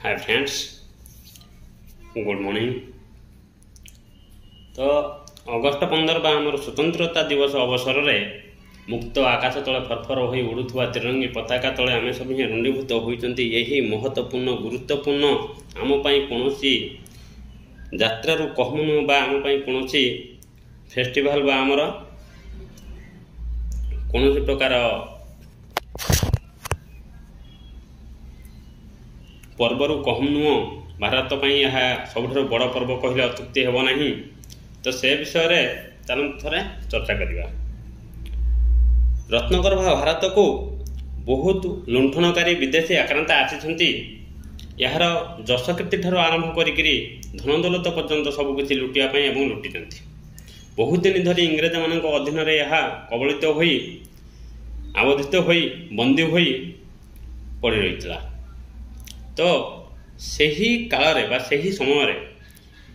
Hi friends, good morning. ତ August 15 ବା ଆମର ସ୍ୱତନ୍ତ୍ରତା ଦିବସ ଅବସରରେ ମୁକ୍ତ ଆକାଶ ତଳେ ଫରଫର ହୋଇ ଉଡ଼ୁଥିବା ତ୍ରିରଙ୍ଗୀ ପତାକା ତଳେ ଆମେ ସବୁ ହିଁ ରୁଣ୍ଡୀଭୂତ ହୋଇଛନ୍ତି। ଏହି ମହତ୍ତ୍ୱପୂର୍ଣ୍ଣ ଗୁରୁତ୍ୱପୂର୍ଣ୍ଣ ଆମ ପାଇଁ କୌଣସି ଯାତ୍ରାରୁ କମ୍ ନୁହଁ ବା ଆମ ପାଇଁ କୌଣସି ଫେଷ୍ଟିଭାଲ ବା ଆମର କୌଣସି ପ୍ରକାର ପର୍ବରୁ କମ୍ ନୁହଁ। ଭାରତ ପାଇଁ ଏହା ସବୁଠାରୁ ବଡ଼ ପର୍ବ କହିଲେ ଅତ୍ୟୁକ୍ତି ହେବ ନାହିଁ। ତ ସେ ବିଷୟରେ ଚାଲନ୍ତୁ ଥରେ ଚର୍ଚ୍ଚା କରିବା। ରତ୍ନଗର୍ଭ ଭାରତକୁ ବହୁତ ଲୁଣ୍ଠନକାରୀ ବିଦେଶୀ ଆକ୍ରାନ୍ତ ଆସିଛନ୍ତି। ଏହାର ଯଶକୀର୍ତ୍ତି ଠାରୁ ଆରମ୍ଭ କରିକିରି ଧନ ଦୌଲତ ପର୍ଯ୍ୟନ୍ତ ସବୁକିଛି ଲୁଟିବା ପାଇଁ ଏବଂ ଲୁଟିଛନ୍ତି। ବହୁତ ଦିନ ଧରି ଇଂରେଜମାନଙ୍କ ଅଧୀନରେ ଏହା କବଳିତ ହୋଇ ଆବଦ୍ଧିତ ହୋଇ ବନ୍ଦୀ ହୋଇ ପଡ଼ି ରହିଥିଲା। ତ ସେହି କାଳରେ ବା ସେହି ସମୟରେ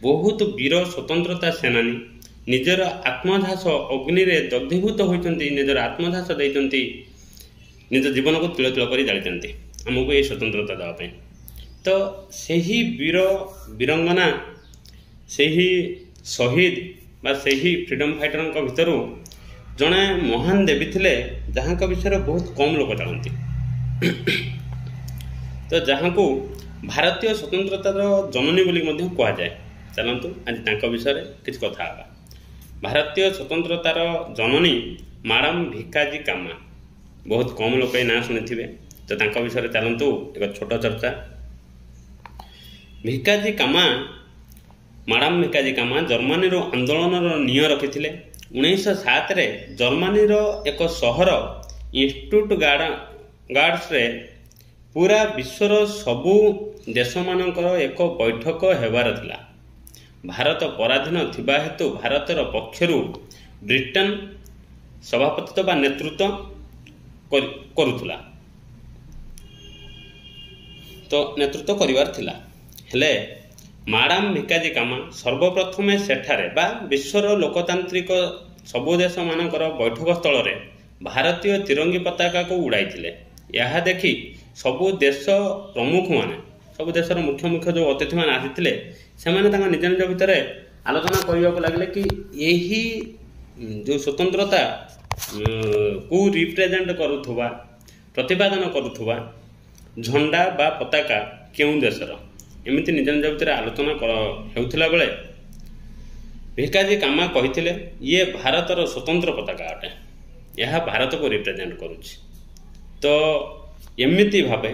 ବହୁତ ବୀର ସ୍ୱତନ୍ତ୍ରତା ସେନାନୀ ନିଜର ଆତ୍ମଧାସ ଅଗ୍ନିରେ ଦଗ୍ଧୀଭୂତ ହୋଇଛନ୍ତି, ନିଜର ଆତ୍ମଧାସ ଦେଇଛନ୍ତି, ନିଜ ଜୀବନକୁ ତିଳ ତିଳ କରି ଜାଳିଛନ୍ତି ଆମକୁ ଏହି ସ୍ୱତନ୍ତ୍ରତା ଦେବା ପାଇଁ। ତ ସେହି ବୀର ବୀରଙ୍ଗନା, ସେହି ଶହୀଦ ବା ସେହି ଫ୍ରିଡ଼ମ୍ ଫାଇଟରଙ୍କ ଭିତରୁ ଜଣେ ମହାନ ଦେବୀ ଥିଲେ, ଯାହାଙ୍କ ବିଷୟରେ ବହୁତ କମ୍ ଲୋକ ଜାଣନ୍ତି, ତ ଯାହାଙ୍କୁ ଭାରତୀୟ ସ୍ୱତନ୍ତ୍ରତାର ଜନନୀ ବୋଲି ମଧ୍ୟ କୁହାଯାଏ। ଚାଲନ୍ତୁ ଆଜି ତାଙ୍କ ବିଷୟରେ କିଛି କଥା ହେବା। ଭାରତୀୟ ସ୍ୱତନ୍ତ୍ରତାର ଜନନୀ ମାଡ଼ାମ ଭିକାଜୀ କାମା, ବହୁତ କମ୍ ଲୋକ ଏ ନାଁ ଶୁଣିଥିବେ। ତ ତାଙ୍କ ବିଷୟରେ ଚାଲନ୍ତୁ ଏକ ଛୋଟ ଚର୍ଚ୍ଚା। ଭିକାଜୀ କାମା, ମାଡ଼ାମ ଭିକାଜୀ କାମା ଜର୍ମାନୀରୁ ଆନ୍ଦୋଳନର ନିୟ ରଖିଥିଲେ। 1907ରେ ଜର୍ମାନୀର ଏକ ସହର ଇନଷ୍ଟିଟ୍ୟୁଟ ଗାର୍ଡସରେ ପୁରା ବିଶ୍ୱର ସବୁ ଦେଶମାନଙ୍କର ଏକ ବୈଠକ ହେବାର ଥିଲା। ଭାରତ ପରାଧୀନ ଥିବା ହେତୁ ଭାରତର ପକ୍ଷରୁ ବ୍ରିଟେନ ସଭାପତିତ୍ୱ ବା ନେତୃତ୍ୱ କରୁଥିଲା, ତ ନେତୃତ୍ୱ କରିବାର ଥିଲା। ହେଲେ ମାଡ଼ାମ ଭିକାଜୀ କାମା ସର୍ବପ୍ରଥମେ ସେଠାରେ ବା ବିଶ୍ୱର ଲୋକତାନ୍ତ୍ରିକ ସବୁ ଦେଶମାନଙ୍କର ବୈଠକ ସ୍ଥଳରେ ଭାରତୀୟ ତିରଙ୍ଗୀ ପତାକାକୁ ଉଡ଼ାଇଥିଲେ। ଏହା ଦେଖି ସବୁ ଦେଶ ପ୍ରମୁଖମାନେ, ସବୁ ଦେଶର ମୁଖ୍ୟ ମୁଖ୍ୟ ଯେଉଁ ଅତିଥିମାନେ ଆସିଥିଲେ, ସେମାନେ ତାଙ୍କ ନିଜ ନିଜ ଭିତରେ ଆଲୋଚନା କରିବାକୁ ଲାଗିଲେ କି ଏହି ଯେଉଁ ସ୍ୱତନ୍ତ୍ରତା କୁ ରିପ୍ରେଜେଣ୍ଟ କରୁଥିବା, ପ୍ରତିପାଦନ କରୁଥିବା ଝଣ୍ଡା ବା ପତାକା କେଉଁ ଦେଶର? ଏମିତି ନିଜ ନିଜ ଭିତରେ ଆଲୋଚନା ହେଉଥିଲା ବେଳେ ଭିକାଜୀ କାମା କହିଥିଲେ, ଇଏ ଭାରତର ସ୍ୱତନ୍ତ୍ର ପତାକା ଅଟେ, ଏହା ଭାରତକୁ ରିପ୍ରେଜେଣ୍ଟ କରୁଛି। ତ ଏମିତି ଭାବେ